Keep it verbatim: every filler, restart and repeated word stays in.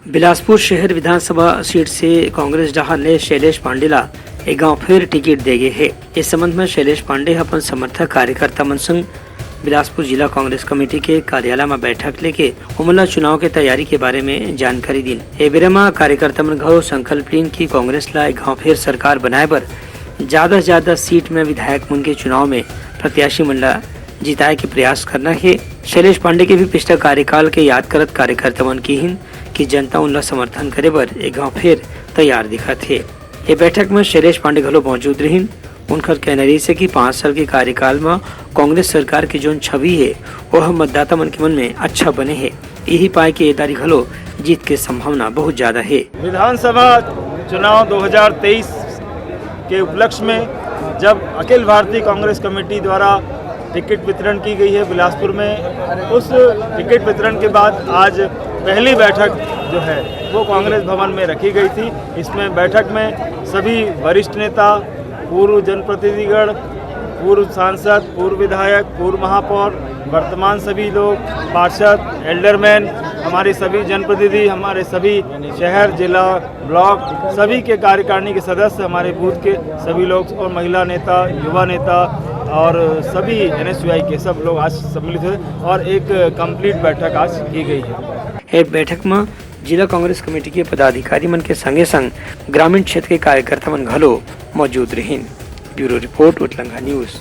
बिलासपुर शहर विधानसभा सीट से कांग्रेस डहार ले शैलेश पांडे ला ए गांव फेर टिकट दे गे हे। इस संबंध में शैलेश पांडे ह अपन समर्थक कार्यकर्ता मन संग बिलासपुर जिला कांग्रेस कमेटी के कार्यालय में बैठक लेके ओमन ला चुनाव के तैयारी के बारे में जानकारी दीन। ए बेरा म कार्यकर्ता मन घलो संकल्प लीन कि कांग्रेस ला ए गांव फेर सरकार बनाए बर ज्यादा से ज्यादा सीट में विधायक मन के चुनाव में प्रत्याशी मन ला जिताए के प्रयास करना हे। शैलेश पांडे के भी पिछला कार्यकाल के याद करत कार्यकर्ता मन किहिन कि जनता उनला समर्थन करे बर ए गांव फेर तैयार दिखत हे। ए बैठक में शैलेश पांडे घलो मौजूद रहिन। उनकर कहना रहिस हे कि पाँच साल के कार्यकाल म कांग्रेस सरकार के जोन छवि हे, ओह मतदाता मन के मन में अच्छा बने हे। इही पाए के ए दारी घलो जीत के संभावना बहुत ज्यादा हे। विधानसभा चुनाव दो हज़ार तेईस के उपलक्ष्य में जब अखिल भारतीय कांग्रेस कमेटी द्वारा टिकट वितरण की गई है बिलासपुर में, उस टिकट वितरण के बाद आज पहली बैठक जो है वो कांग्रेस भवन में रखी गई थी। इसमें बैठक में सभी वरिष्ठ नेता, पूर्व जनप्रतिनिधिगण, पूर्व सांसद, पूर्व विधायक, पूर्व महापौर, वर्तमान सभी लोग, पार्षद, एल्डरमैन, हमारे सभी जनप्रतिनिधि, हमारे सभी शहर, जिला, ब्लॉक, सभी के कार्यकारिणी के सदस्य, हमारे बूथ के सभी लोग और महिला नेता, युवा नेता और सभी एनएसयूआई के सब लोग आज सम्मिलित हुए और एक कंप्लीट बैठक आज की गई है। ए बैठक म जिला कांग्रेस कमेटी के पदाधिकारी मन के संगे संग ग्रामीण क्षेत्र के कार्यकर्ता मन घलो मौजूद रहिन। Bureau report, Utlanga news.